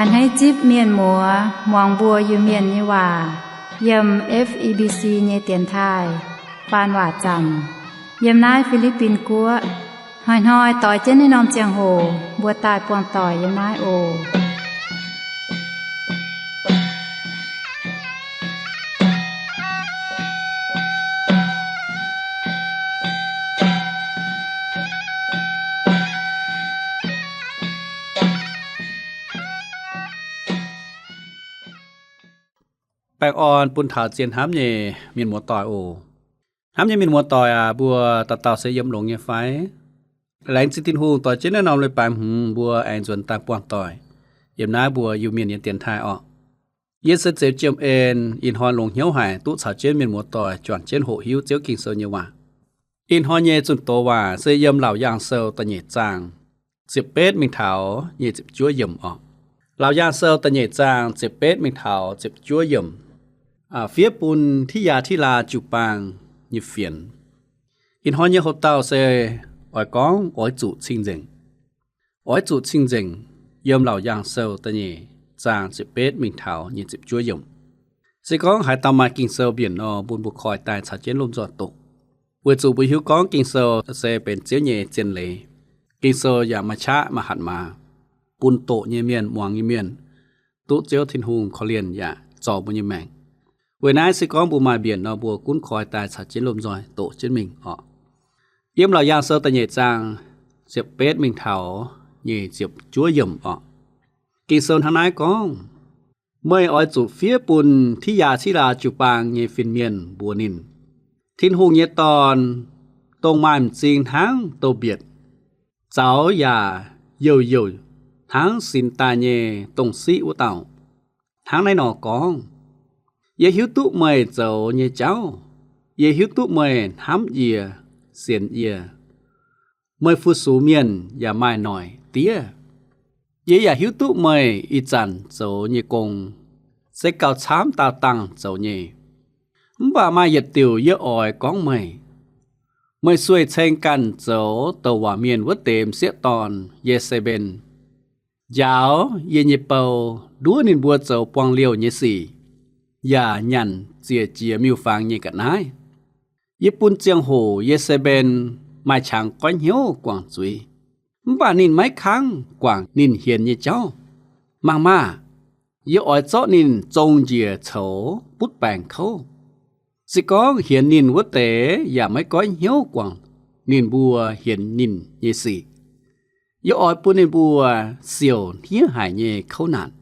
Hneiv zipv mienh muoz muangx mbuo Iu-Mienh nyei waac yiem F E B C nyei dienx taaih faan waac zaamc yiem naaiv Fi^li^bin Guoqv. Hnoi-hnoi doix jienv naaiv norm ziangh hoc mbuo daaih buangh doic yiem naaiv oc. Baengh orn bun taux zien hnamv nyei mienh muoz-doic oc. Hnamv nyei mienh muoz-doic aac, mbuo dauh dauh se yiem longx nyei fai? Laengz zingh Tin-Hungh dorh jienv naaiv norm leiz-baaix hmz mbuo aengx nzuonx daaih buangh doic yiem naaiv mbuo Iu-Mienh nyei dienx taaih orqc. Yie se Zeuz Jiem En. Ih hnoi longx hnyouv haic duqv caux jienv mienh muoz-doic juangc jienv hoqc hiuv Ziouv Ging-Sou nyei waac. Ih hnoi nyei zunh doz waac se yiem Laauc Yaangh Sou da'nyeic zaang ziepc betv mingh taux nyic ziepc juov yiemc orqc. Laauc Yaangh Sou da'nyeic zaang ziepc betv mingh taux ziepc juov yiemc. Fiev bun Tiqv^yaa Tiqv^laa jiu-baang nyei fienx. Ih hnoi nyei hoc-dauh se oix gorngv oix zuqc cing-nzengc. Oix zuqc cing-nzengc, yiem Laauc Yaangh Sou da'nyeic zaang ziepc betv mingh taux nyic ziepc juov yiemc. Se gorngv haaix dauh maaih Ging-Sou mbienc nor, bun mbuo koi daaih caux jienv lomh nzoih doqc. Weic zuqc mbuo hiuv gorngv Ging-Sou se benx Ziouv nyei zien leiz. Ging-Sou yaac maaih qaqv maaih hatc maaz, bun doqc nyei mienh, muangx nyei mienh, duqv Ziouv Tin-Hungh korv-lienh yaac zorc mbuo nyei maengc. Weic naaiv se gorngv mbuo maaih mbienc nor, mbuo gunv koi daaih caux jienv lomh nzoih doqc jienv mingh orqc. Yiem Laauc Yaangh Sou da'nyeic zaang ziepc betv mingh taux nyic ziepc juov yiemc orqc. Ging-Sou hnangv naaiv gorngv, Meih oix zuqc fiev bun Tiqv^yaa Tiqv^laa jiu-baang nyei fin-mienh mbuox ninh, Tin-Hungh nyei Dorn, dongh maaih m'zing hnangv douz-mbietc, zaux yaac youh youh hnangv sinx daaih nyei dongh siqv wuov dauh, hnangv naaiv nor gorngv, Yie hiuv duqv meih zoux nyei jauv. Yie hiuv duqv meih hnamv yie, sienx yie. Meih fu-sux mienh yaac maaih noic diev. Yie yaac hiuv duqv meih ih zanc zoux nyei gong se gauh camv daauh dangh zoux nyei. Mv baac maaih yietc diuc yie oix gorngv meih. Meih sueih ceng ganh zoux douc waac mienh wuov deix m'sieqv dorn, Ye^se^mben, njaaux yie nyei bou, nduov ninh mbuo zoux buangh liouh nyei sic, yaac nyanc ziec jiex miuc-fangx nyei ga'naaiv. Yie bun ziangh hoc Ye^se^mben maaih qangx goiv hnyouv guangc zuiz, mv baac ninh maiv kangv guangc ninh hienx nyei jauv. Mangc maah! Yie oix zorqv ninh zong njiec coux butv baengc kouv. Se gorngv hienx ninh wuov deix yaac maiv goiv hnyouv guangc ninh mbuo hienx ninh nyei sic, yie oix bun ninh mbuo siouc hniev haic nyei kouv naanc.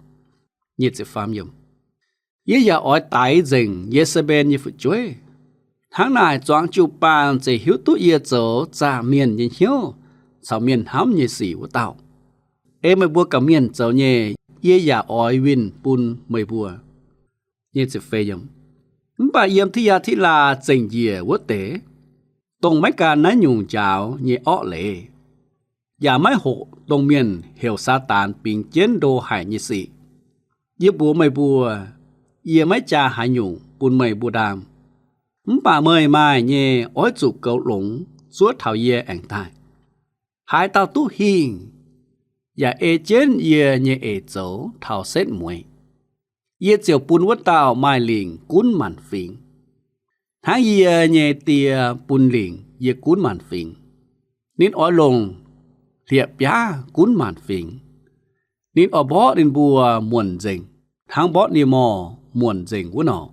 Yie yaac oix daix nzengc Ye^se^mben nyei fu'jueiv. Hnangv naaic zuangx jiu-baang ziouc hiuv duqv yie zoux zaah mienh nyei hnyouv caux mienh hnamv nyei sic wuov dauh. Ei meih mbuo gorqv-mienh zoux nyei, yie yaac oix winh bun meih mbuo. Mv baac yiem Tiqv^yaa Tiqv^laa zengc njiec wuov deix, dongh maiv gan naaiv nyungc njaaux nyei orqv leiz, yaac maiv hoqc dongh mienh heuc Saadaan bingx jienv ndo haic nyei sic, yie mbuox meih mbuo, yie maiv jaa haaix nyungc bun meih mbuo ndaam. Mv baac meih maaih nyei oix zuqc goux longx zuov taux yie aengx daaih. Haaix dauh duqv hingh yaac ei jienv yie nyei eix zoux taux setv mueiz, yie ziouc bun wuov dauh maaih lingc gunv maanc fingx, hnangv yie nyei Die bun lingc yie gunv maanc fingx. Ninh oix longc hlieqv-biaav gunv maanc fingx. Ninh oix mborqv ninh mbuo muonc nzengc, hnangv mborqv nie-morh muonc nzengc wuov nor.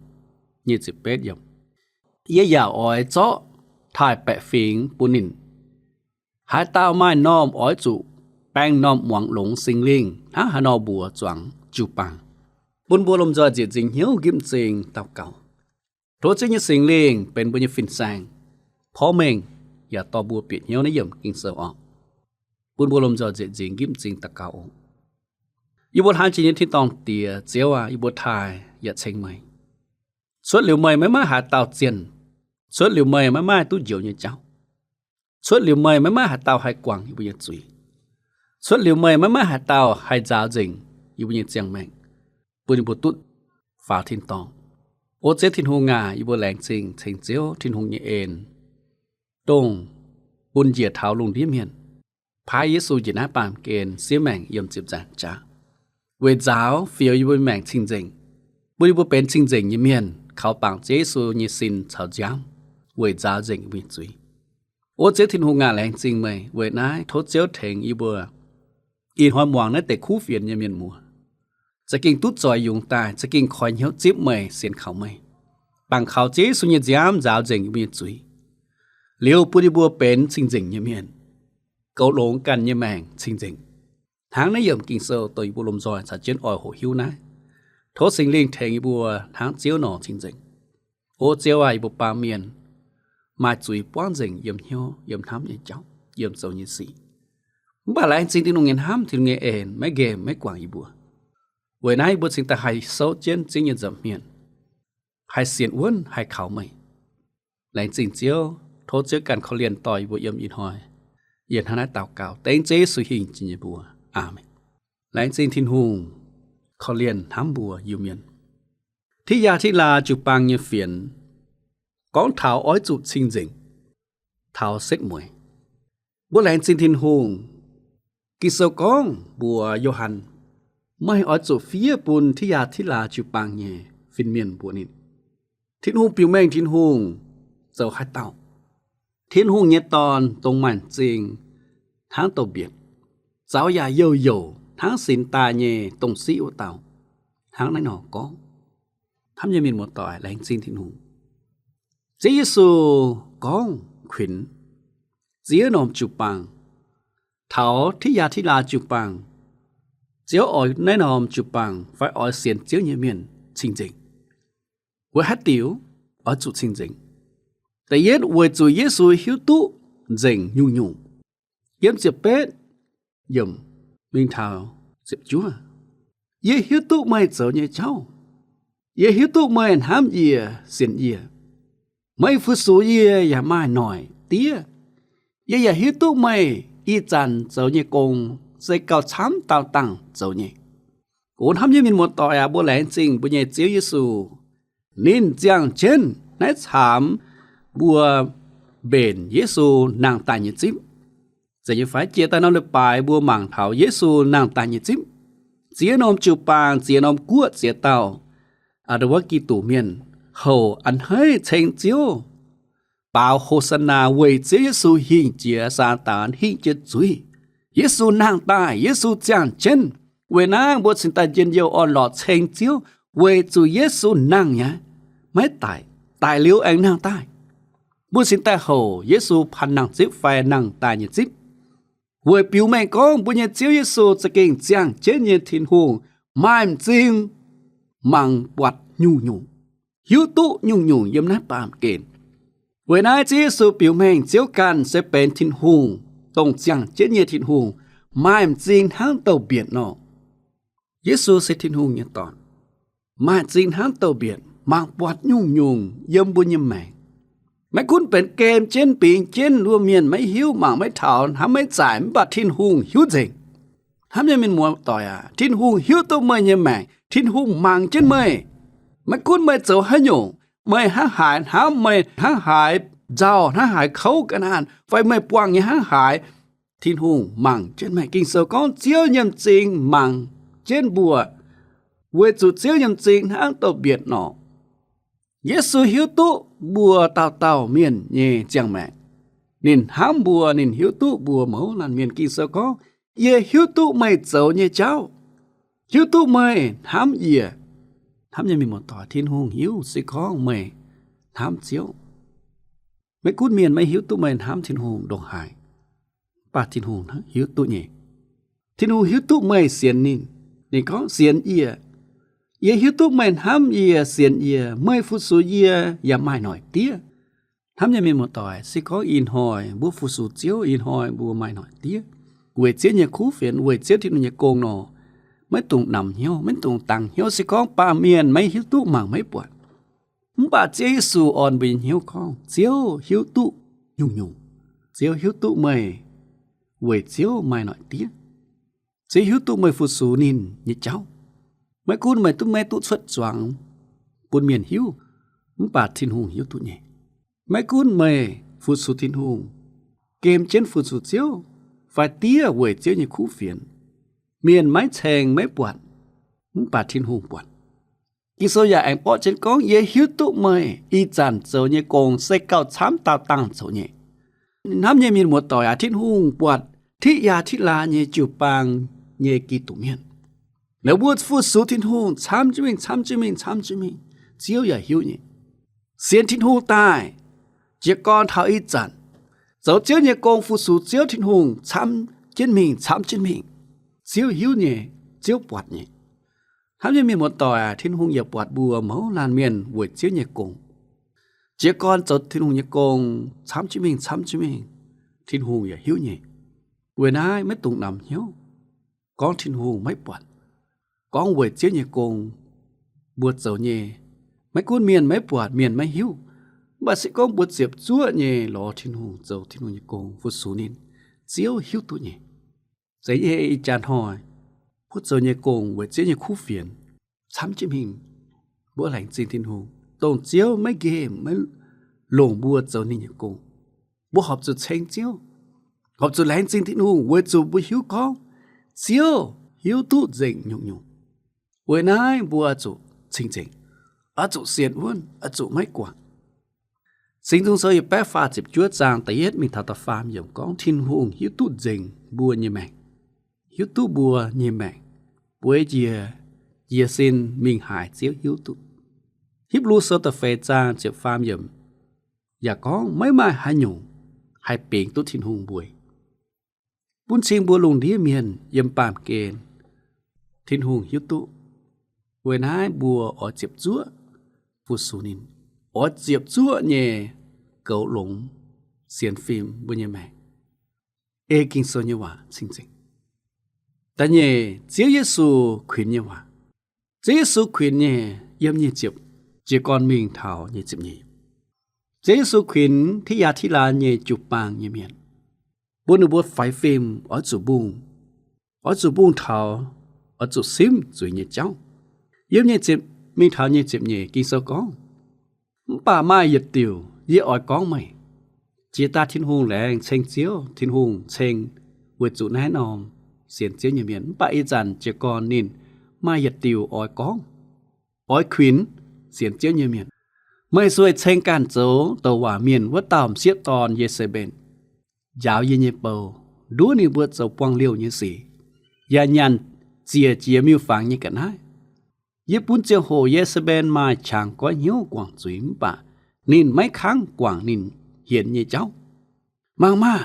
Yie yaac oix zorqv taaih-baeqc fingx bun ninh. Haaix dauh maaih normh oix zuqc baeng normh muangx longx Singx Lingh hnangv haaix nor mbuox zuangx jiu-baang. Bun mbuo lomh nzoih nzieqc nzingx hnyouv nqipv m'zing daux gaux. Tov Ziouv nyei Singx Lingh benx mbuo nyei fin-saeng, porv mengh yaac dorh mbuo bieqc hnyouv naaiv yiemc Ging-Sou orqc. Bun mbuo lomh nzoih nzieqc nzingx nqipv m'zing daux gaux oc. Yie mbuo hnamv jiex nyei tin-dorngh Diex, Ziouv aac, yie mbuo taaih yaac ceng meih. Cuotv liuz meih maiv maaih haaix dauh zienh. Cuotv liuz meih maiv maaih duqv njoux nyei jauv. Cuotv liuz meih maiv maaih haaix dauh haih guangc yie mbuo nyei zuiz. Cuotv liuz meih maiv maaih haaix dauh haih nzaaux nzengc yie mbuo nyei ziangh maengc, bun yie mbuo duqv faaux tin-dorngh. O Ziouv Tin-Hungh aac, yie mbuo laengz zingh ceng Ziouv Tin-Hungh nyei en, dongh bun njiec taux lungh ndiev mienh, paaiv Yesu njiec naaiv baamh gen siev maengc yiem ziepc nzaangc jaax, weic nzaaux fioux yie mbuo maengc cing-nzengc, bun yie mbuo benx cing-nzengc nyei mienh, kaux bangc Ziouv Yesu nyei sin caux nziaamv, weic nzaaux nzengc yie mbuo nyei zuiz. O Ziouv Tin-Hungh aac, laengz zingh meih. Weic naaiv tov Ziouv tengx yie mbuo ih hnoi muangx naaiv deix kuv fienx nyei mienh muoz za'gengh duqv zoix yungz daaih, za'gengh koi hnyouv zipv meih, sienx kaux meih, bangc kaux Ziouv Yesu nyei nziaamv nzaaux nzengc yie mbuo nyei zuiz, liuz bun yie mbuo benx cing-nzengc nyei mienh, goux longx ganh nyei maengc cing-nzengc. Hnangv naaiv yiemc Ging-Sou dongh yie mbuo lomh nzoih caux jienv oix hoqc hiuv naaiv. Tov Singx Lingh tengx yie mbuo hnangv Ziouv nor cing-nzengc. O Ziouv aac, yie mbuo baamh mienh maaih zuiz buangv nzengc yiem hnyouv, yiem hnamv nyei jauv, yiem zoux nyei sic. Mv baac laengz zingh Tin-Hungh nyei hnamv, Tin-Hungh nyei en maiv nqemh maiv guangc yie mbuo. Weic naaiv yie mbuo cingx daaih haih souv jienv Ziouv nyei nza'hmien, haih sienx wuonv, haih kaux meih. Laengz zingh Ziouv. Tov Ziouv ganh korv-lienh dorh yie mbuo yiem ih hnoi. Yie hnangv naaiv daux gaux dengv Ziouv Yesu hingh jiex nyei mbuox. Aamen. Laengz zingh Tin-Hungh korv-lienh hnamv mbuo Iu-Mienh. Tih Yaa Tih Laa jiu-baang nyei fienx gorngv taux oix zuqc cing-nzengc, taux setv mueiz. Mbuo laengz zingh Tin-Hungh. Ging-Sou gorngv mbuox Yo^han, meih oix zuqc fiev bun Tih Yaa Tih Laa jiu-baang nyei fin-mienh mbuox ninh, Tin-Hungh biux mengh Tin-Hungh zoux haaix dauh? Tin-Hungh nyei Dorn, dongh maaih m'zing hnangv douz-mbietc, zaux yaac youh youc hnangv sinx daaih nyei dongh siqv wuov dauh, hnangv naaiv nor gorngv. Hnamv nyei mienh muoz-doic, laengz zingh Tin-Hungh. Ziouv Yesu gorngv kuinx ziex norm jiu-baang. Taux Tih Yaa Tih Laa jiu-baang, Ziouv oix naaiv norm jiu-baang fai oix sienx Ziouv nyei mienh cing-nzengc. Weic haaix diuc oix zuqc cing-nzengc? Da'yietv, weic zuqc Yesu hiuv duqv nzengc nyungc-nyungc. Yiem ziepc betv yiemc mingh taux ziepc juov, yie hiuv duqv meih zoux nyei jauv. Yie hiuv duqv meih hnamv yie, sienx yie. Meih fu-sux yie yaac maaih noic diev. Yie yaac hiuv duqv meih ih zanc zoux nyei gong se gauh camv dauh dangh zoux nyei. O hnamv nyei mienh muoz-doic aac, mbuo laengz zingh mbuo nyei Ziouv Yesu. Ninh ziangh jienv naaiv caamx mbuo mbenc Yesu nangh daaih nyei zipv. Zeiz nyei fai? Jiex daaih norm leiz-baaix mbuo mangc taux Yesu nangh daaih nyei zipv. Ziex norm jiu-baang, ziex norm guoqv ziex dauh, aa, ndo wuov Giduc mienh houc a'hneiv ceng Ziouv, baaux Ho^saa^naa weic Ziouv Yesu hingh jiex Saadaan, hingh jiex zuiz. Yesu nangh daaih, Yesu ziangh jienv. Weic naaiv mbuo cingx daaih njien-youh orn-lorqc ceng Ziouv, weic zuqc Yesu nangh nyei, maiv daic, daic liuz aengx nangh daaih. Mbuo cingx daaih houc Yesu panh nangh zipv fai nangh daaih nyei zipv, weic biux mengh gorngv mbuo nyei Ziouv Yesu za'gengh ziangh jienv nyei Tin-Hungh, maaih m'zing, mangc buatc nyungc-nyungc, hiuv duqv nyungc-nyungc yiem naaiv baamh gen. Weic naaiv Ziouv Yesu biux mengh Ziouv ganh se benx Tin-Hungh, dongh ziangh jienv nyei Tin-Hungh, maaih m'zing hnangv douz-mbietc nor. Yesu se Tin-Hungh nyei Dorn, maaih m'zing hnangv douz-mbietc, mangc buatc nyungc-nyungc yiem mbuo nyei maengc. Maiv gunv benx gem jienv, bingx jienv, luoh mienh maiv hiuv, mangc maiv taux, hnamv maiv zaaic, mv baac Tin-Hungh hiuv nzengc. Hnamv nyei mienh muoz-doic aac, Tin-Hungh hiuv duqv meih nyei maengc. Tin-Hungh mangc jienv meih. Maiv gunv meih zoux haaix nyungc, meih hnangv haaix hnamv, meih hnangv haaix nzauh, hnangv haaix kouv ga'naanh, fai meih buangh nyei hnangv haaix, Tin-Hungh mangc jienv meih. Ging-Sou gorngv Ziouv nyei m'zing mangc jienv mbuo, weic zuqc Ziouv nyei m'zing hnangv douz-mbietc nor. Yesu hiuv duqv mbuo dauh dauh mienh nyei ziangh maengc. Ninh hnamv mbuo, ninh hiuv duqv mbuo mouz laanh mienh. Ging-Sou gorngv, yie hiuv duqv meih zoux nyei jauv, hiuv duqv meih hnamv yie. Hnamv nyei mienh muoz-doic, Tin-Hungh hiuv se gorngv meih hnamv Ziouv. Maiv gunv mienh maiv hiuv duqv meih hnamv Tin-Hungh ndongc haaix, mv baac Tin-Hungh hiuv duqv nyei. Tin-Hungh hiuv duqv meih sienx ninh. Ninh gorngv, sienx yie. Yie hiuv duqv meih hnamv yie, sienx yie. Meih fu-sux yie yaac maaih noic diev. Hnamv nyei mienh muoz-doic, se gorngv ih hnoi mbuo fu-sux Ziouv, ih hnoi mbuo maaih noic diev, weic Ziouv nyei kuv fienx, weic Ziouv Tin-Hungh nyei gong nor, maiv dungx namx hnyouv, maiv dungx dangx hnyouv. Se gorngv baamh mienh maiv hiuv duqv, mangc maiv buatc, mv baac Ziouv Yesu orn mbuo nyei hnyouv gorngv, Ziouv hiuv duqv nyungc-nyungc. Ziouv hiuv duqv meih weic Ziouv maaih noic diev. Ziouv hiuv duqv meih fu-sux ninh nyei jauv. Maiv gunv meih duqv maiv duqv cuotv zuangx bun mienh hiuv, mv baac Tin-Hungh hiuv duqv nyei. Maiv gunv meih fu-sux Tin-Hungh, gem jienv fu-sux Ziouv, fai diev weic Ziouv nyei kuv fienx, mienh maiv ceng maiv buatc, mv baac Tin-Hungh buatc. Ging-Sou yaac aengx borqv jienv gorngv, Yie hiuv duqv meih ih zanc zoux nyei gong se gauh camv dauh dangh zoux nyei. Hnamv nyei mienh muoz-doic aac, Tin-Hungh buatc tiqv yaah tiqv laanh nyei jiu-baang nyei Giduc mienh. Liuz mbuo fu-sux Tin-Hungh camv jienv mingh, camv jienv mingh, camv jienv mingh, Ziouv yaac hiuv nyei. Sienx Tin-Hungh daaih, jiez gorn taux ih zanc, zoux Ziouv nyei gong, fu-sux Ziouv Tin-Hungh camv jienv mingh, camv jienv mingh, Ziouv hiuv nyei, Ziouv buatc nyei. Hnamv nyei mienh muoz-doic aac, Tin-Hungh yaac buatc mbuo mouz laanh mienh weic Ziouv nyei gong. Jiez gorn zoux Tin-Hungh nyei gong camv jienv mingh, camv jienv mingh, Tin-Hungh yaac hiuv nyei. Weic naaiv maiv dungx namx hnyouv gorngv Tin-Hungh maiv buatc, gorngv weic Ziouv nyei gong mbuo zoux nyei, maiv gunv mienh maiv buatc, mienh maiv hiuv, mv baac se gorngv mbuo ziepc zuoqv nyei lorz Tin-Hungh zoux Tin-Hungh nyei gong fu-sux ninh, Ziouv hiuv duqv nyei. Zeiz nyei, ih jaax hnoi mbuo zoux nyei gong weic Ziouv nyei kuv fienx camv jienv mingh, mbuo laengz zingh Tin-Hungh, dongh Ziouv maiv nqemh maiv longc mbuo zoux ninh nyei gong. Mbuo horpc zuqc ceng Ziouv, horpc zuqc laengz zingh Tin-Hungh weic zuqc mbuo hiuv gorngv Ziouv hiuv duqv nzengc nyungc-nyungc. Weic naaiv mbuo oix zuqc cing-nzengc, oix zuqc sienx wuonv, oix zuqc maiv guangc. Singx Nzung Sou yietc baeqv faah ziepc juov zaang da'yietv mingh taux da'faam yiemc gorngv Tin-Hungh hiuv duqv nzengc mbuo nyei maengc, hiuv duqv mbuo nyei maengc, bueix njiec, jiez sin mingh haaix Ziouv hiuv duqv. Hipv^lu Sou da'feix zaang ziepc faam yiemc yaac gorngv maiv maaih haaix nyungc haih bingx duqv Tin-Hungh mbuo, bun cing mbuo lungh ndiev mienh yiem baamh gen. Tin-Hungh hiuv duqv. Weic naaiv mbuo oix ziepc zuoqv fu-sux ninh, oix ziepc zuoqv nyei goux longx sienx fim mbuo nyei maengc, ei Ging-Sou nyei waac cing-nzengc. Da'nyeic, Ziouv Yesu kuinx nyei waac. Ziouv Yesu kuinx nyei yiem nyic ziepc, jiez gorn mingh taux nyic ziepc nyeic. Ziouv Yesu kuinx tiqv yaah tiqv laanh nyei jiu-baang nyei mienh, bun ninh mbuo faix fim oix zuqc mbungh, oix zuqc mbungh taux, oix zuqc simv zuiz nyei jauv. Yiem nyic ziepc mingh taux nyic ziepc nyeic Ging-Sou gorngv, Mv baac maaih yietc diuc yie oix gorngv meih. Jiex daaih Tin-Hungh laengz ceng Ziouv, Tin-Hungh ceng weic zuqc naaiv norm sienx Ziouv nyei mienh. Mv baac ih zanc jiez gorn ninh maaih yietc diuc oix gorngv, oix kuinx sienx Ziouv nyei mienh. Meih sueih ceng ganh zoux douc waac mienh wuov dauh m'sieqv dorn Ye^se^mben njaaux yie nyei bou, nduov ninh mbuo zoux buangh liouh nyei sic, yaac nyanc ziec jiex miuc-fangx nyei ga'naaiv. Yie bun ziangh hoc Ye^se^mben maaih qangx goiv hnyouv guangc zuiz, mv baac ninh maiv kangv guangc ninh hienx nyei jauv. Mangc maah!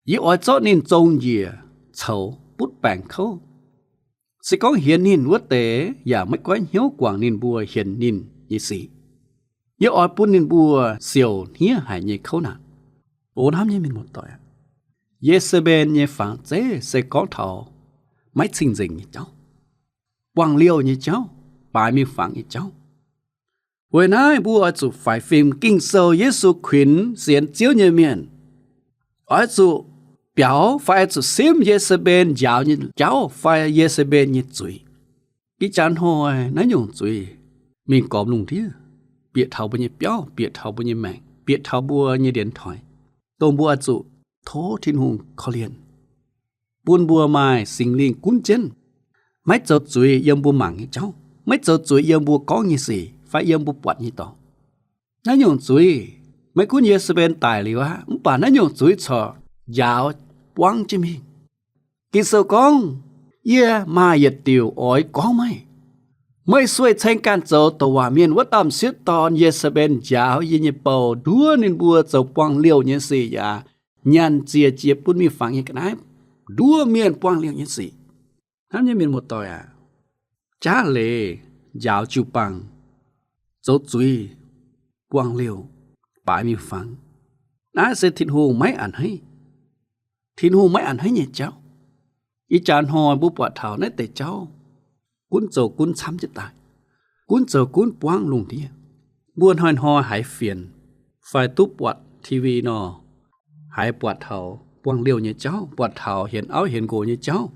Yie oix zorqv ninh zong njiec coux butv baengc kouv. Se gorngv hienx ninh wuov deix yaac maiv goiv hnyouv guangc ninh mbuo hienx ninh nyei sic, yie oix bun ninh mbuo siouc hniev haic nyei kouv naanc. O hnamv nyei mienh muoz-doic aac, Ye^se^mben nyei fangx zeiv se gorngv taux maiv cing-nzengc nyei jauv, buangh liouh nyei jauv, baaix miuc-fangx nyei jauv. Weic naaiv mbuo oix zuqc faix fim Ging-Sou Yesu kuinx sienx Ziouv nyei mienh. Oix zuqc biaux fai oix zuqc simv Ye^se^mben njaaux nyei jauv fai Ye^se^mben nyei zuiz. Ih jaax hnoi naaiv nyungc zuiz mingh gormx lungh ndiev, bieqc taux mbuo nyei biauv, bieqc taux mbuo nyei maengc, bieqc taux mbuo nyei ndienx toix, dongh mbuo oix zuqc tov Tin-Hungh korv-lienh, bun mbuo maaih Singx Lingh gunv jienv, maiv zoux zuiz yiem mbuo mangc nyei jauv, maiv zoux zuiz yiem mbuo gorngv nyei sic fai yiem mbuo buatc nyei dorngx. Naaiv nyungc zuiz maiv gunv Ye^se^mben daic liuz aqv, mv baac naaiv nyungc zuiz corc njaaux buangv jienv mingh. Ging-Sou gorngv, Yie maaih yietc diuc oix gorngv meih. Meih sueih ceng ganh zoux douc waac mienh wuov dauh m'sieqv dorn Ye^se^mben njaaux yie nyei bou, nduov ninh mbuo zoux buangh liouh nyei sic yaac nyanc ziec jiex bun miuc-fangx nyei ga'naaiv, nduov mienh buangh liouh nyei sic. Hnamv nyei mienh muoz-doic aac, jaav leiz njaaux jiu-baang, zoux zuiz, buangh liouh, baaix miuc-fangx, naaiv se Tin-Hungh maiv a'hneiv. Tin-Hungh maiv a'hneiv nyei jauv. Ih jaax hnoi mbuo buatc taux naaiv deix jauv gunv zoux gunv camv jienv daaih, gunv zoux gunv buangv lungh ndiev. Mbuo hnoi-hnoi haiz fienx fai duqv buatc T V nor, haiz buatc taux buangh liouh nyei jauv, buatc taux hienx auv hienx nqox nyei jauv,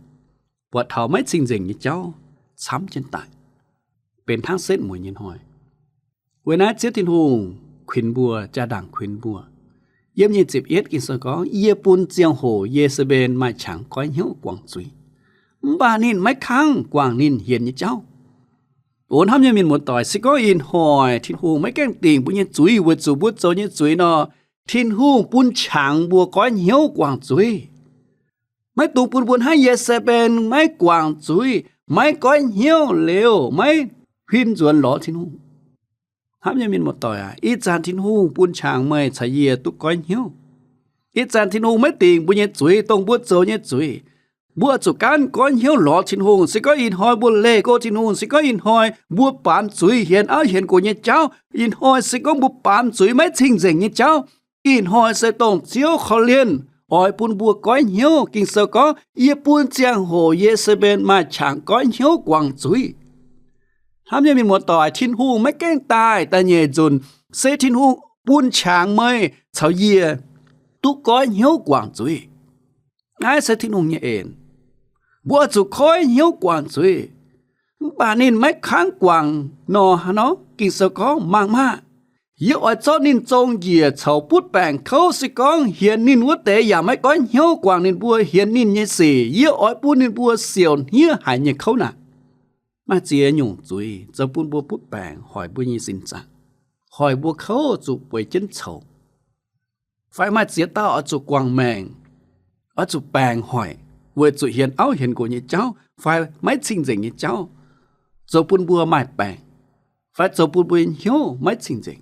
buatc taux maiv cing-nzengc nyei jauv camv jienv daaih, benx hnangv setv mueiz nyei hnoi. Weic naaiv Ziouv Tin-Hungh kuinx mbuo, jaa-ndaangc kuinx mbuo. Yiem nyic ziepc yietv Ging-Sou gorngv, Yie bun ziangh hoc Ye^se^mben maaih qangx goiv hnyouv guangc zuiz, mv baac ninh maiv kangv guangc ninh hienx nyei jauv. O hnamv nyei mienh muoz-doic, se gorngv ih hnoi Tin-Hungh maiv gaengh dingc mbuo nyei zuiz weic zuqc mbuo zoux nyei zuiz nor, Tin-Hungh bun qangx mbuo goiv hnyouv guangc zuiz. Maiv dungx bun mbuo hnangv Ye^saa^mben maiv guangc zuiz, maiv goiv hnyouv liuz maiv huin nzuonx lorz Tin-Hungh. Hnamv nyei mienh muoz-doic aac, ih zanc Tin-Hungh bun qangx meih caux yie duqv goiv hnyouv. Ih zanc Tin-Hungh maiv dingc mbuo nyei zuiz, dongh mbuo zoux nyei zuiz. Mbuo oix zuqc gaanv goiv hnyouv lorz Tin-Hungh. Se gorngv ih hnoi mbuo leih go Tin-Hungh, se gorngv ih hnoi mbuo baamz zuiz hienx auv hienx nqox nyei jauv, ih hnoi se gorngv mbuo baamz zuiz maiv cing-nzengc nyei jauv, ih hnoi se dongh Ziouv korv-lienh oix bun mbuo goiv hnyouv. Ging-Sou gorngv, yie bun ziangh hoc Ye^saa^mben maaih qangx goiv hnyouv guangc zuiz. Hnamv nyei mienh muoz-doic, Tin-Hungh maiv gaengh daaih da'nyeic nzunc, se Tin-Hungh bun qangx meih caux yie duqv goiv hnyouv guangc zuiz. Naaiv se Tin-Hungh nyei en. Mbuo oix zuqc goiv hnyouv guangc zuiz. Mv baac ninh maiv kangv guangc nor, haaix nor? Ging-Sou gorngv, mangc maah! Yie oix zorqv ninh zong njiec coux butv baengc kouv. Se gorngv hienx ninh wuov deix yaac maiv goiv hnyouv guangc ninh mbuo hienx ninh nyei sic, yie oix bun ninh mbuo siouc hniev haic nyei kouv naanc. Maaih ziex nyungc zuiz zoux bun mbuo butv baengc, hoic mbuo nyei sin zaangc, hoic mbuo kouv zuqc bueix jienv coux. Fai maaih ziex dauh oix zuqc guangc maengc, oix zuqc baengc hoic, weic zuqc hienx auv hienx nqox nyei jauv fai maiv cing-nzengc nyei jauv, zoux bun mbuo maaih baengc, fai zoux bun mbuo nyei hnyouv maiv cing-nzengc.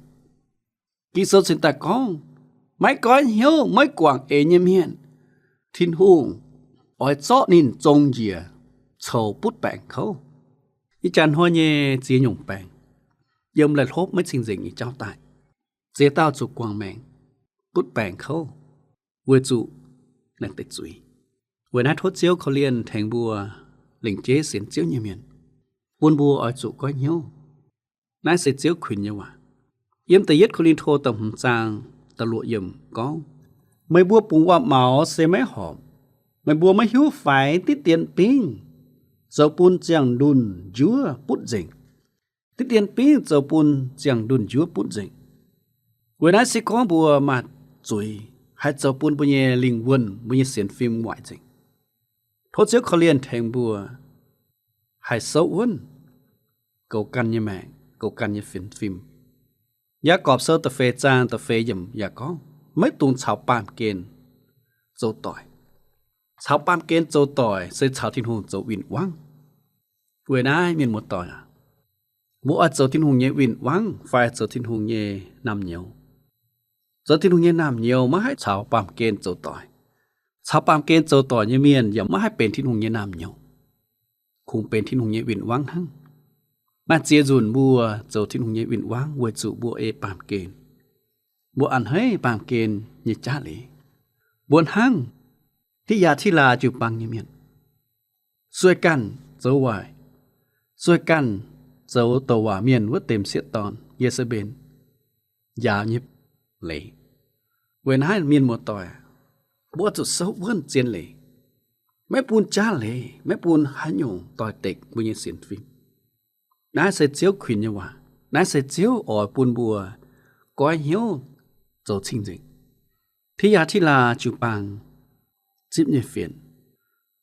Ging-Sou cingx daaih gorngv, maiv goiv hnyouv, maiv guangc eix nyei mienh, Tin-Hungh oix zorqv ninh zong njiec coux butv baengc kouv. Ih jaax hnoi nyei ziex nyungc baengc yiem laih hlopv maiv cing-nzengc nyei jauv daaih. Ziex dauh zuqc guangc maengc, butv baengc kouv, weic zuqc naaiv deix zuiz. Weic naaiv tov Ziouv korv-lienh tengx mbuo lengc jeiv sienx Ziouv nyei mienh, bun mbuo oix zuqc goiv hnyouv. Naaiv se Ziouv kuinx nyei waac. Yiem da'yietv Ko^lin^to da'hmz zaang da'luoqc yiemc gorngv, meih mbuo bungx waac-maux se maiv horpc. Meih mbuo maiv hiuv faix diqv dien bingv zoux bun ziangh ndunh njuov butv nzengc. Diqv dien bingv zoux bun ziangh ndunh njuov butv nzengc. Weic naaiv se gorngv mbuo maaih zuiz haih zoux bun mbuo nyei lingh wuonh, mbuo nyei sienx fim waaic nzengc. Tov Ziouv korv-lienh tengx mbuo haih souv wuonv goux ganh nyei maengc, goux ganh nyei sienx fim. Yaagorpc Sou da'feix zaang da'feix yiemc yaac gorngv, maiv dungx caux baamh gen zoux doic. Caux baamh gen zoux doic se caux Tin-Hungh zoux win-wangv. Weic naaiv mienh muoz-doic aac, mbuo oix zoux Tin-Hungh nyei win-wangv fai zoux Tin-Hungh nyei naamh nyouz? Zoux Tin-Hungh nyei naamh nyouz maiv haih caux baamh gen zoux doic. Caux baamh gen zoux doic nyei mienh yaac maiv haih benx Tin-Hungh nyei naamh nyouz. Kungx benx Tin-Hungh nyei win-wangv hnangv. Maaih ziex nzunc mbuo zoux Tin-Hungh nyei win-wangv weic zuqc mbuo ei baamh gen. Mbuo a'hneiv baamh gen nyei jaav leiz. Mbuo hnangv Ti^yaa^ti^laa jiu-baang nyei mienh, sueih ganh zoux waaic, sueih ganh zoux douc waac mienh wuov deix m'sieqv dorn, Ye^saa^mben, njaaux nyei leiz. Weic naaiv mienh muoz-doic, mbuo zuqc souv wuonv zien leiz, maiv bun jaav leiz, maiv bun haaix nyungc doix-dekc mbuo nyei sienx fim. Naaiv se Ziouv kuinx nyei waac. Naaiv se Ziouv oix bun mbuo goiv hnyouv zoux cing-nzengc. Ti^yaa^ti^laa jiu-baang zipv nyei fienx,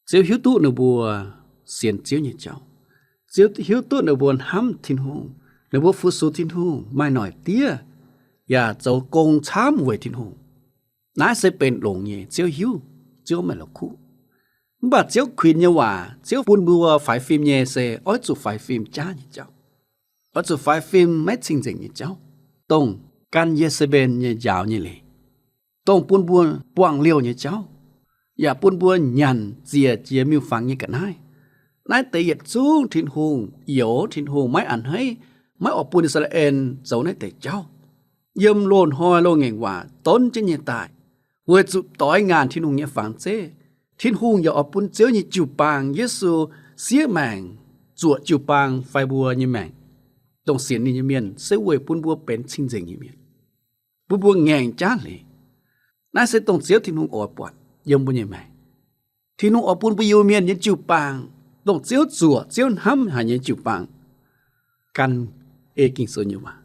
Ziouv hiuv duqv ninh mbuo sienx Ziouv nyei jauv. Ziouv hiuv duqv ninh mbuo hnamv Tin-Hungh, ninh mbuo fu-sux Tin-Hungh, maaih noic diev, yaac zoux gong camv weic Tin-Hungh. Naaiv se benx longx nyei, Ziouv hiuv, Ziouv maiv la'kuqv. Mv baac Ziouv kuinx nyei waac, Ziouv bun mbuo faix fim nyei se oix zuqc faix fim jaav nyei jauv, oix zuqc faix fim maiv cing-nzengc nyei jauv, dongh gan Ye^saa^mben nyei njaaux nyei leiz, dongh bun mbuo buangh liouh nyei jauv, yaac bun mbuo nyanc ziec jiex miuc-fangx nyei ga'naaiv. Naaiv deix yietc zungv Tin-Hungh youx, Tin-Hungh maiv a'hneiv, maiv oix bun I^saa^laa^en zoux naaiv deix jauv. Yiem loz-hnoi loz-ngaengc waac donv jienv nyei daaih, weic zuqc doix ngaanc Tin-Hungh nyei fangx zeiv. Tin-Hungh yaac oix bun Ziouv nyei jiu-baang Yesu siev maengc zuoqc jiu-baang fai mbuo nyei maengc, dongh sienx ninh nyei mienh, se weic bun mbuo benx cing-nzengc nyei mienh, bun mbuo ngaengc jaav leiz. Naaiv se dongh Ziouv Tin-Hungh oix buatc yiem mbuo nyei maengc. Tin-Hungh oix bun mbuo Iu-Mienh nyei jiu-baang, dongh Ziouv zuoqc, Ziouv hnamv haic nyei jiu-baang, gan ei Ging-Sou nyei waac.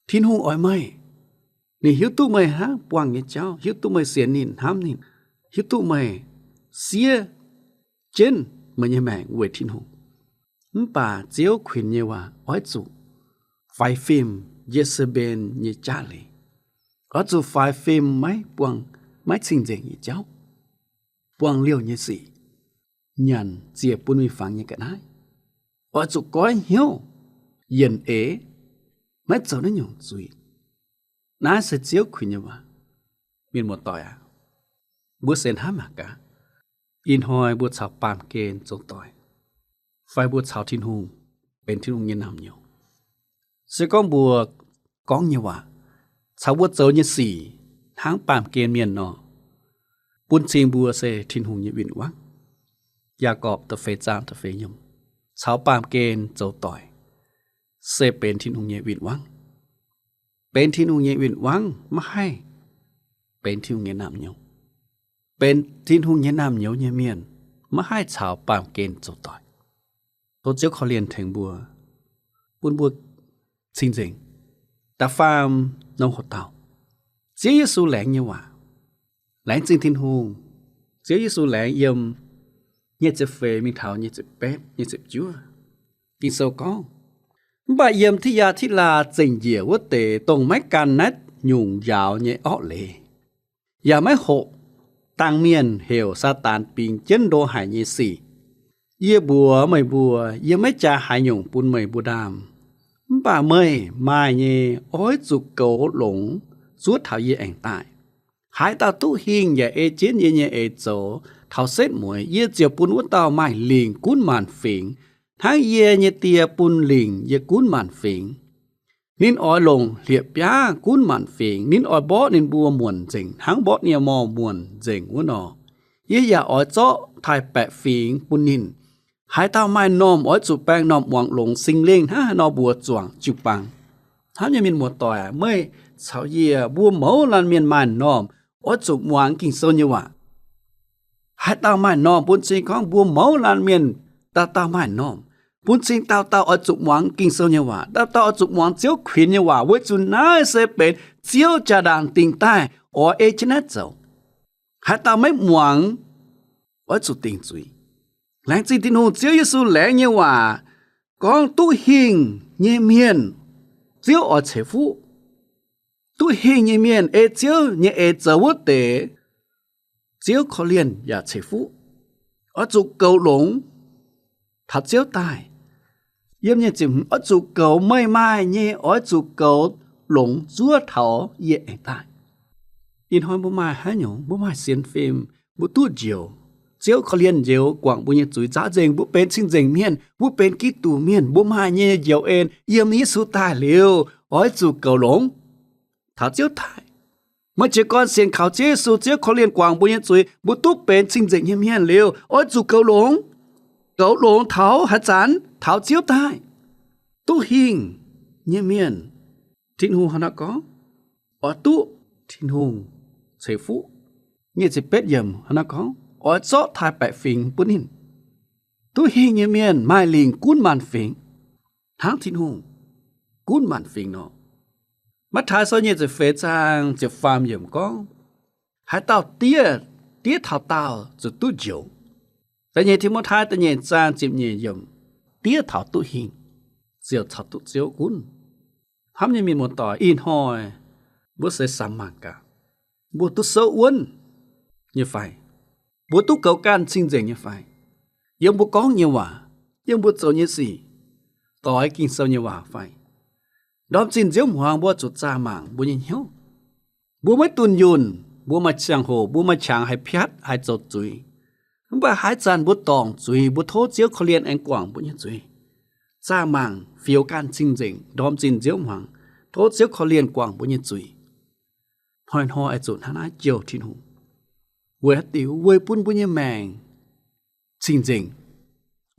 Tin-Hungh oix meih. Ninh hiuv duqv meih hnangv buangh nyei jauv, hiuv duqv meih sienx ninh, hnamv ninh, hiuv duqv meih siev jienv meih nyei maengc weic Tin-Hungh. Mv baac Ziouv kuinx nyei waac oix zuqc faix fim Ye^saa^mben nyei jaav leiz. Oix zuqc faix fim maiv buangh, maiv cing-nzengc nyei jauv, buangh liouh nyei sic, nyanc ziec bun miuc-fangx nyei ga'naaiv. Oix zuqc goiv hnyouv, yienc eix, maiv zoux naaiv nyungc zuiz. Naaiv se Ziouv kuinx nyei waac. Mienh muoz-doic aac, mbuo se hnamv mangc gaax, ih hnoi mbuo caux baamh gen zoux doic, fai mbuo caux Tin-Hungh benx Tin-Hungh nyei naamh nyouz. Se gorngv mbuo gorngv nyei waac caux mbuo zoux nyei sic hnangv baamh gen mienh nor, bun cing mbuo se Tin-Hungh nyei win-wangv. Yaagorpc da'feix zaang da'feix yiemc, caux baamh gen zoux doic se benx Tin-Hungh nyei win-wangv. Benx Tin-Hungh nyei win-wangv maiv haih benx Tin-Hungh nyei naamh nyouz. Benx Tin-Hungh nyei naamh nyouz nyei mienh maiv haih caux baamh gen zoux doic. Tov Ziouv korv-lienh tengx mbuo, bun mbuo cing-nzengc, da'faam norm hoc dauh, Ziouv Yesu laengz nyei waac. Laengz zingh Tin-Hungh, Ziouv Yesu laengz yiem nyic ziepc feix mingh taux nyic ziepc betv, nyic ziepc juov. Ging-Sou gorngv, mv baac yiem Ti^yaa^ti^laa Zingh Njiec wuov deix, dongh maiv gan naaiv nyungc njaaux nyei orqv leiz, yaac maiv hoqc dangh mienh heuc Saadaan bingx jienv ndo haic nyei sic, yie mbuox meih mbuo, yie maiv jaa haaix nyungc bun meih mbuo ndaam. Mv baac meih maaih nyei oix zuqc goux longx zuov taux yie aengx daaih. Haaix dauh duqv hingh yaac ei jienv yie nyei eix zoux taux setv mueiz, yie ziouc bun wuov dauh maaih lingc gunv maanc fingx, hnangv yie nyei Die bun lingc yie gunv maanc fingx. Ninh oix longc hlieqv-biaav gunv maanc fingx. Ninh oix mborqv ninh mbuo muonc nzengc, hnangv mborqv nie-mor muonc nzengc wuov nor. Yie yaac oix zorqv taaih-baeqc fingx bun ninh. Haaix dauh maaih normh oix zuqc baeng normh muangx longx Singx Lingh hnangv haaix nor mbuox zuangx jiu-baang. Hnamv nyei mienh muoz-doic aac, meih caux yie mbuo mouz laanh mienh maaih normh oix zuqc muangx Ging-Sou nyei waac. Haaix dauh maaih normh, bun cing gorngv mbuo mouz laanh mienh dauh dauh maaih normh, bun cing dauh dauh oix zuqc muangx Ging-Sou nyei waac, dauh dauh oix zuqc muangx Ziouv kuinx nyei waac, weic zuqc naaiv se benx Ziouv jaa-ndaangc dingc daaih oix ei jienv naaiv zoux. Haaix dauh maiv muangx, oix zuqc dingc zuiz. Laengz zingh Tin-Hungh, Ziouv Yesu laengz nyei waac gorngv duqv hingh nyei mienh Ziouv oix ceix fuqv. Duqv hingh nyei mienh ei Ziouv nyei eix zoux wuov deix, Ziouv korv-lienh yaac ceix fuqv. Oix zuqc goux longx taux Ziouv daaih. Yiem nyei ziepc hmz, oix zuqc goux meih maaih nyei, oix zuqc goux longx zuov taux yie aengx daaih. Ih hnoi mbuo maaih haaix nyungc, mbuo maaih sienx fim, mbuo duqv njoux, Ziouv korv-lienh njoux guangc mbuo nyei zuiz, nzaaux nzengc mbuo benx cing-nzengc mienh, mbuo benx Giduc mienh, mbuo maaih nyei njoux en yiem Yesu daaih liuz, oix zuqc goux longx taux Ziouv daaih. Meih jiez gorn sienx kaux Ziouv Yesu, Ziouv korv-lienh guangc mbuo nyei zuiz, mbuo duqv benx cing-nzengc nyei mienh liuz, oix zuqc goux longx. Goux longx taux haaix zanc? Taux Ziouv daaih. Duqv hingh nyei mienh, Tin-Hungh hnangv naaiv gorngv, oix duqv Tin-Hungh ceix fuqv. Nyic ziepc betv yiemc hnangv naaiv gorngv, oix zorqv taaih-baeqc fingx bun ninh. Duqv hingh nyei mienh maaih lingc gunv maanc fingx, hnangv Tin-Hungh gunv maanc fingx nor. Matv^taai Sou nyic ziepc feix zaang ziepc faam yiemc gorngv, haaix dauh diev, diev taux daauh zuqc duqv njoux. Da'nyeic Ti^mo^tai da'nyeic zaang ziepc nyeic yiemc, diev taux duqv hingh ziouc caux duqv Ziouv gunv. Hnamv nyei mienh muoz-doic, ih hnoi mbuo seix samx mangc gaax, mbuo duqv souv wuonv nyei fai? Mbuo duqv goux ganh cing-nzengc nyei fai? Yiem mbuo gorngv nyei waac, yiem mbuo zoux nyei sic, doix Ging-Sou nyei waac fai? Ndorm zinh nziouv hmuangx mbuo zuqc zaah mangc mbuo nyei hnyouv. Mbuo maiv dunh yunh, mbuo maaih ziangh hoc, mbuo maaih qangx haih piatv, haih zoux zuiz. Mv baac haaix zanc mbuo dorngc zuiz, mbuo tov Ziouv korv-lienh aengx guangc mbuo nyei zuiz. Zaah mangc, fioux ganh cing-nzengc, ndorm zinh nziouv hmuangx, tov Ziouv korv-lienh guangc mbuo nyei zuiz. Hnoi-hnoi oix zuqc hnangv naaiv jouh Tin-Hungh. Weic haaix diuc? Weic bun mbuo nyei maengc cing-nzengc,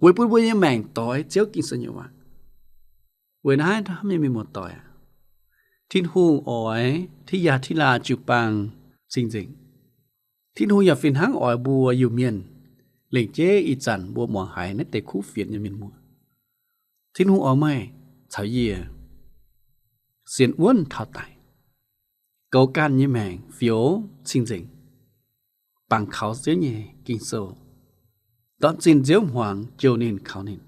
weic bun mbuo nyei maengc doix Ziouv Ging-Sou nyei waac. Weic naaiv hnamv nyei mienh muoz-doic aac, Tin-Hungh oix Ti^yaa^ti^laa jiu-baang cing-nzengc. Tin-Hungh yaac fih hnangv oix mbuo Iu-Mienh, lengc jeiv ih zanc mbuo muangx haiz naaiv deix kuv fienx nyei mienh muoz. Tin-Hungh oix meih caux yie sienx wuonv taux daic, goux ganh nyei maengc fioux cing-nzengc, bangc kaux Ziouv nyei Ging-Sou, ndorm zinh nziouv hmuangx jouh ninh kaux ninh.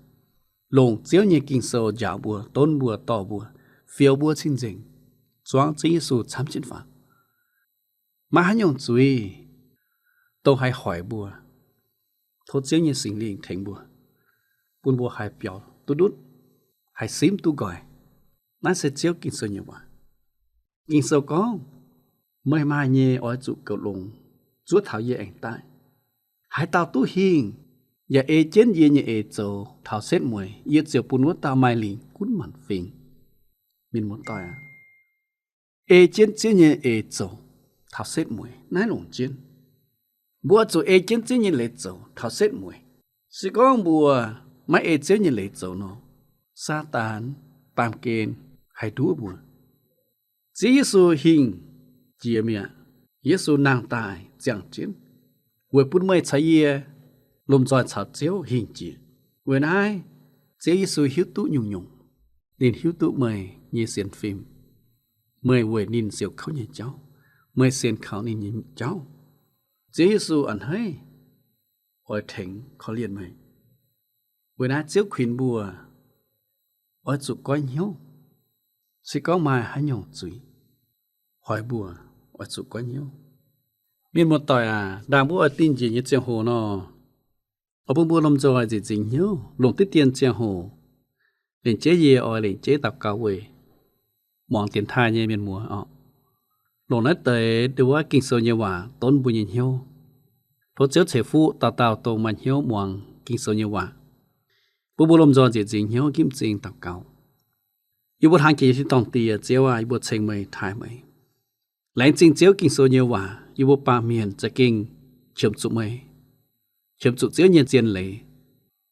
longc Ziouv nyei Ging-Sou njaaux mbuo, donv mbuo, dorh mbuo, fioux mbuo cing-nzengc, zuangx Ziouv Yesu camv jienv faaux. Maiv haaix nyungc zuiz dongh haih hoic mbuo. Tov Ziouv nyei Singx Lingh tengx mbuo, bun mbuo haih biaux duqv ndutv, haih simv duqv nqoi. Naaiv se Ziouv Ging-Sou nyei waac. Ging-Sou gorngv, meih maaih nyei oix zuqc goux longx, zuov taux yie aengx daaih. Haaix dauh duqv hingh yaac ei jienv yie nyei eix zoux taux setv mueiz, yie ziouc bun wuov dauh maaih lingc gunv maanc fingx. Mienh muoz-doic aac, ei jienv Ziouv nyei eix zoux taux setv mueiz, naaiv longc jienv. Mbuo zuqc ei jienv Ziouv nyei leiz zoux taux setv mueiz. Se gorngv mbuo maiv ei Ziouv nyei leiz zoux nor, Saadaan baamh gen haih nduov mbuo. Ziouv Yesu hingh jiex mi'aqv. Yesu nangh daaih ziangh jienv, weic bun meih caux yie lomh nzoih caux Ziouv hingh jiex. Weic naaiv, Ziouv Yesu hiuv duqv nyungc-nyungc. Ninh hiuv duqv meih nyei sienx fim. Meih weic ninh siouc kouv nyei jauv. Meih sienx kaux ninh nyei jauv. Ziouv Yesu a'hneiv oix tengx korv-lienh meih. Weic naaiv Ziouv kuinx mbuo oix zuqc goiv hnyouv. Se gorngv maaih haaix nyungc zuiz hoic mbuo, oix zuqc goiv hnyouv. Mienh muoz-doic aac, ndaangc mbuo oix dingh njiec nyei ziangh hoc nor, oix bun mbuo lomh nzoih nzieqc nzingx hnyouv longc diqv dien ziangh hoc. Lengc jeiv yie oix lengc jeiv daux gaux weic muangx dienx taaih nyei mienh muoz oc. Longc naaiv deix nduov Ging-Sou nyei waac donv mbuo nyei hnyouv. Tov Ziouv ceix fuqv dauh dauh dongh maaih hnyouv muangx Ging-Sou nyei waac, bun mbuo lomh nzoih nzieqc nzingx hnyouv njimv m'zing daux gaux. Yie mbuo hlang jiex nyei tin-dorngh Diex, Ziouv aac, yie mbuo ceng meih, taaih meih. Laengz zingh Ziouv Ging-Sou nyei waac, yie mbuo baamh mienh za'gengh qiemx zuqc meih, qiemx zuqc Ziouv nyei zien leiz.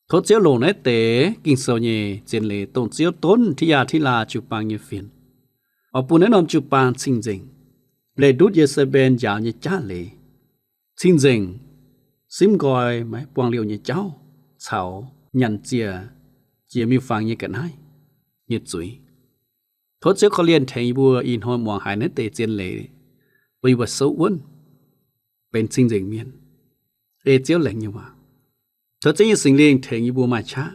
Tov Ziouv longc naaiv deix Ging-Sou nyei zien leiz, dongh Ziouv donv tiv yaah tiv laax jiu-baang nyei fienx, oix bun naaiv norm jiu-baang cing-nzengc, leih ndutv Ye^saa^mben njaaux nyei jaav leiz, cing-nzengc simv nqoi maiv buangh liouh nyei jauv caux nyanc ziec jiex miuc-fangx nyei ga'naaiv nyei zuiz. Tov Ziouv korv-lienh tengx yie mbuo ih hnoi muangx haiz naaiv deix zien leiz, bun yie mbuo souv wuonv, benx cing-nzengc mienh, ei Ziouv laengz nyei waac. Tov Ziouv nyei Singx Lingh tengx yie mbuo maaih qaqv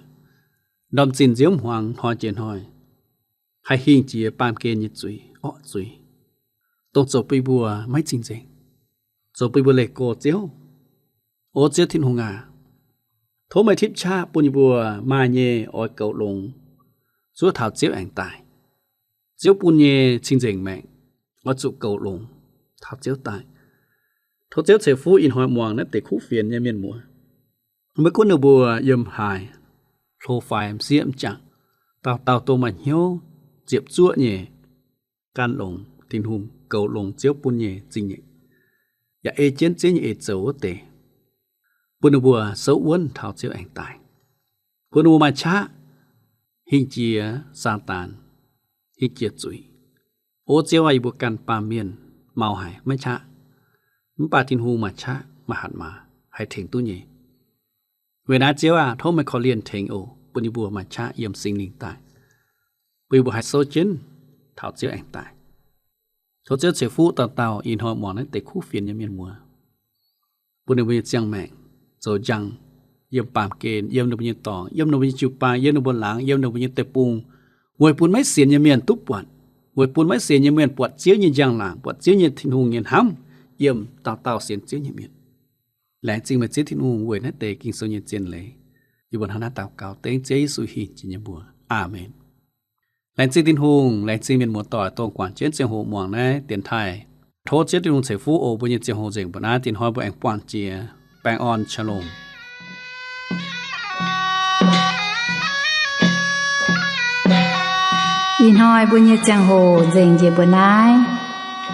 ndorm zinh nziouv hmuangx hnoi jiex hnoi haih hingh jiex baamh gen nyei zuiz, orqv zuiz, dongh zoux bun yie mbuo maiv cing-nzengc, zoux bun yie mbuo leih go Ziouv. O Ziouv Tin-Hungh aac, tov meih tipv qaqv bun yie mbuo maaih nyei oix goux longx, zuov taux Ziouv aengx daaih. Ziouv bun nyei cing-nzengc maengc, oix zuqc goux longx taux Ziouv daaih. Tov Ziouv ceix fuqv ih hnoi muangx naaiv deix kuv fienx nyei mienh muoz. Maiv gunv ninh mbuo yiem haaix, hlo fai m'sieqv m'jangc, dauh dauh dongh maaih hnyouv ziepc zuoqv nyei gan longx Tin-Hungh, goux longx Ziouv bun nyei zingh nyeic, yaac ei jienv Ziouv nyei eix zoux wuov deix, bun ninh mbuo souv wuonv taux Ziouv aengx daaih, bun ninh mbuo maaih qaqv hingh jiex Saadaan, hingh jiex zuiz. O Ziouv aac, yie mbuo ganh baamh mienh maux haic maiv qaqv, mv baac Tin-Hungh maaih qaqv maaih hatc maaz haih tengx duqv nyei. Weic naaiv Ziouv aac, tov meih korv-lienh tengx oc, bun yie mbuo maaih qaqv yiem Singx Lingh daaih, bun yie mbuo haih souv jienv taux Ziouv aengx daaih. Tov Ziouv ceix fuqv dauh dauh ih hnoi muangx naaiv deix kuv fienx nyei mienh muoz, bun ninh mbuo nyei ziangh maengc zoux njang yiem baamh gen, yiem ninh mbuo nyei dorngx, yiem ninh mbuo nyei jiu-baang, yiem ninh mbuo laangz, yiem ninh mbuo nyei deic-bung, weic bun maiv sienx nyei mienh duqv buatc, weic bun maiv sienx nyei mienh buatc Ziouv nyei njang-laangc, buatc Ziouv nyei Tin-Hungh nyei hnamv yiem dauh dauh sienx Ziouv nyei mienh. Laengz zingh meih Ziouv Tin-Hungh weic naaiv deix Ging-Sou nyei zien leiz. Yie mbuo hnangv naaiv daux gaux dengv Ziouv Yesu hingh jiex nyei mbuox. Aamen. Laengz zingh Tin-Hungh, laengz zingh mienh muoz-doic dongh guangc jienv ziangh hoc muangx naaiv dienx taaih. Tov Ziouv Tin-Hungh ceix fuqv oc, mbuo nyei ziangh hoc nzengc mbuo naaiv, dienh hnoi mbuo aengx buangh jiex. Baengh orn, Shalom. Ih hnoi mbuo nyei ziangh hoc nzengc njiec mbuo naaiv.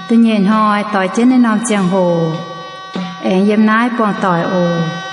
Da'nyeic hnoi doix jienv naaiv norm ziangh hoc aengx yiem naaiv buangh doic oc.